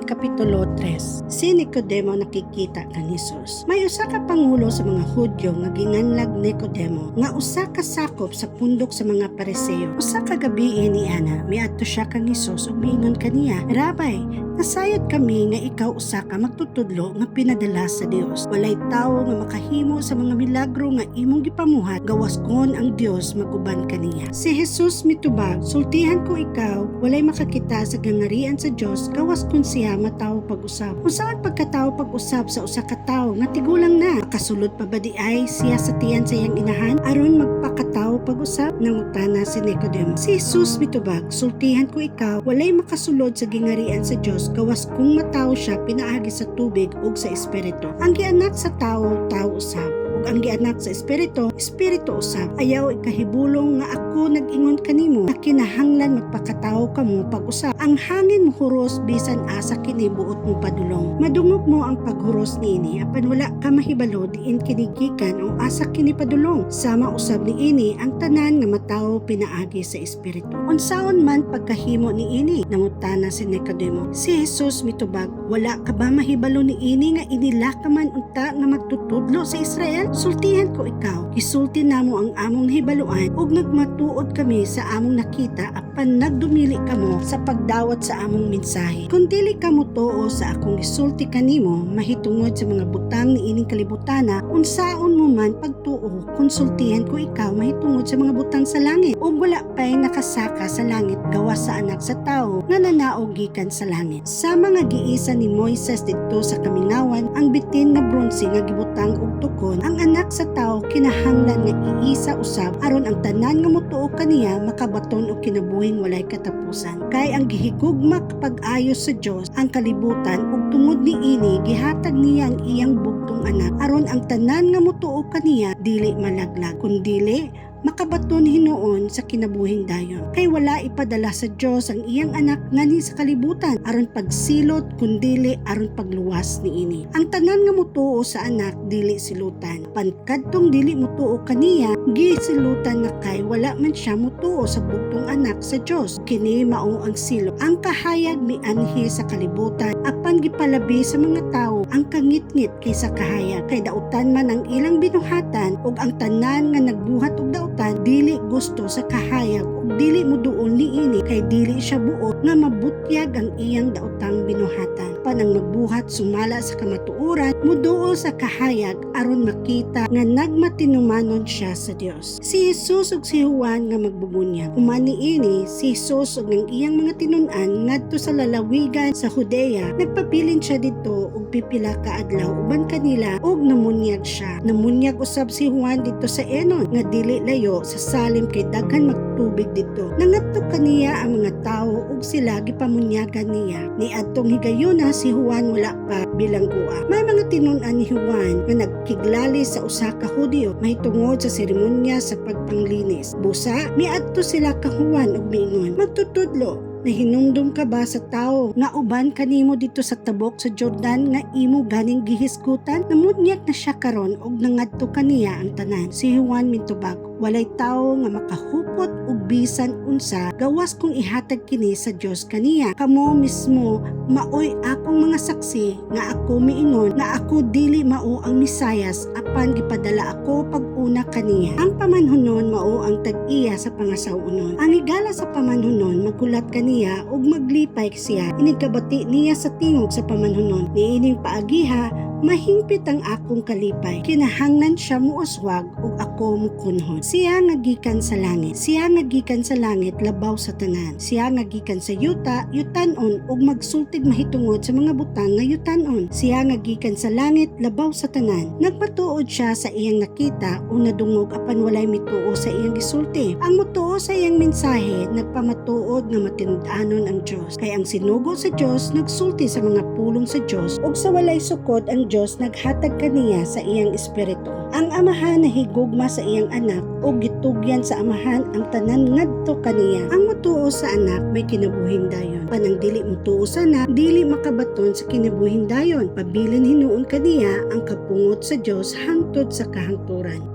Kapitulo 3. Si Nicodemo nakikita kang Hesus. May usa ka pangulo sa mga Hudyo nga ginganlag Nicodemo, nga usa ka sakop sa pundok sa mga Pariseo. Usa ka gabii ni ana, miadto siya kang Hesus ug miingon kaniya, "Rabbi, nasayod kami nga ikaw usa ka magtutudlo nga pinadala sa Dios. Walay tawo nga makahimo sa mga milagro nga imong gipamuhat gawas kon ang Dios maguban kaniya." Si Jesus mitubag, "Sultihan ko ikaw, walay makakita sa gangarian sa Dios gawas kon siya matawo pag-usab. Unsaon pagkatawo pag-usab sa usa ka tawo nga tigulang na? Makasulod pa ba diay siya sa tiyan sa iyang inahan aron magpakatawo pag-usab?" nangutana si Nicodemo. Si Jesus mitubag, "Sultihan ko ikaw, walay makasulod sa gingarian sa Dios gawas kung matawo siya pinaagi sa tubig ug sa Espiritu. Ang gianak sa tawo, tawo usab, ug ang gianak sa Espiritu, espiritu usab. Ayaw ikahibulong nga ako nag-ingon kanimo na kinahanglan magpakatawo kamo pag-usab. Ang hangin mohuros bisan asa kini buot mo padulong. Madungog mo ang paghuros niini, apan wala ka mahibalo diin kini gikan o asa kini padulong. Sama usab niini ang tanan nga matawo pinaagi sa Espiritu." "Unsaon man pagkahimo niini?" nangutana si Nicodemo. Si Jesus mitubag, "Wala ka ba mahibalo niini nga inila ka man unta nga magtutudlo sa Israel? Sultihan ko ikaw, gisulti namo ang among nahibaluan ug nagmatuod kami sa among nakita, apan nagdumili kamo sa pagdawat sa among mensahe. Kung dili ka motuo sa akong gisulti kanimo mahitungod sa mga butang niining kalibutana, unsaon mo man pagtuo kung sultihan ko ikaw mahitungod sa mga butang sa langit? Ug wala pay nakasaka sa langit gawas sa Anak sa Tawo nga nanaog gikan sa langit. Sa mga giisa ni Moises didto sa kamingawan ang bitin nga bronse nga gibutang og tukon, ang Anak sa Tawo kinahanglan nga iisa usab aron ang tanan nga motuo kaniya makabaton og kinabuhing walay katapusan. Kay ang gihigugma pag-ayo sa Dios ang kalibutan ug tungod niini gihatag niya ang iyang bugtong Anak aron ang tanan nga motuo kaniya dili malaglag, kundili makabaton hinuon sa kinabuhing dayon. Kay wala ipadala sa Dios ang iyang Anak nganhi sa kalibutan aron pagsilot, kundili aron pagluwas niini. Ang tanan nga motuo sa Anak dili silutan. Apan kadtong dili motuo kaniya, gisilutan na kay wala man siya motuo sa bugtong Anak sa Dios. Kini mao ang silot. Ang kahayag mianhi sa kalibutan, apan gipalabi sa mga tawo ang kangitngit kaysa kahayag kay dautan man ang ilang binuhatan, ug ang tanan nga nagbuhat og dautan dili gusto sa kahayag ug dili moduol niini kay dili siya buot nga mabutyag ang iyang daotang binuhatan. Apan ang magbuhat sumala sa kamatuoran moduol sa kahayag aron makita nga nagmatinumanon siya sa Dios. Si Jesus ug si Juan nga magbubunyag. Human niini, si Jesus ug ang iyang mga tinun-an ngadto sa lalawigan sa Judea. Nagpabilin siya didto og pipila ka adlaw uban kanila ug namunyag siya. Namunyag usab si Juan didto sa Enon nga dili layo sa Salim kay daghan magtubig didto. Nangadto kaniya ang mga tawo ug sila gipamunyagan niya. Niadtong higayuna, si Juan wala pa bilanggoa. May mga tinun-an ni Juan nga nagkiglali sa usa ka Hudiyo mahitungod sa seremonya sa pagpanglinis. Busa, miadto sila ka Juan ug miingon, "Magtutudlo, nahinumdum ka ba sa tawo nga uban kanimo didto sa tabok sa Jordan nga imo ganing gihisgutan? Namunyag na siya karon ug nangadto kaniya ang tanan." Si Juan mitubag, "Walay tawo nga makahupot og bisan unsa gawas kung ihatag kini sa Dios kaniya. Kamo mismo maoy akong mga saksi nga ako miingon nga ako dili mao ang Mesayas, apan gipadala ako pag-una kaniya. Ang pamanhunon mao ang tag-iya sa pangasaw-onon. Ang higala sa pamanhunon maghulat kaniya ug maglipay siya inig kabati niya sa tingog sa pamanhunon. Niining paagiha mahingpit ang akong kalipay. Kinahanglan siya muuswag ug ako mukunhod. Siya nga gikan sa langit. Siya nga gikan sa langit labaw sa tanan. Siya nga gikan sa yuta, yutanon ug magsultig mahitungod sa mga butang nga yutanon. Siya nga gikan sa langit labaw sa tanan. Nagmatuod siya sa iyang nakita o nadungog, apan walay mituo sa iyang gisulti. Ang mutuo sa iyang mensahe nagpamatuod nga matinud-anon ang Dios. Kay ang sinugo sa Dios nagsulti sa mga pulong sa Dios, ug sa walay sukod ang Dios naghatag kaniya sa iyang Espiritu. Ang Amahan nahigugma sa iyang Anak ug gitugyan sa Amahan ang tanan ngadto kaniya. Ang mutuo sa Anak may kinabuhing dayon. Apan ang dili mutuo sa Anak dili makabaton sa kinabuhing dayon. Pabilin hinuon kaniya ang kapungot sa Dios hangtod sa kahangturan."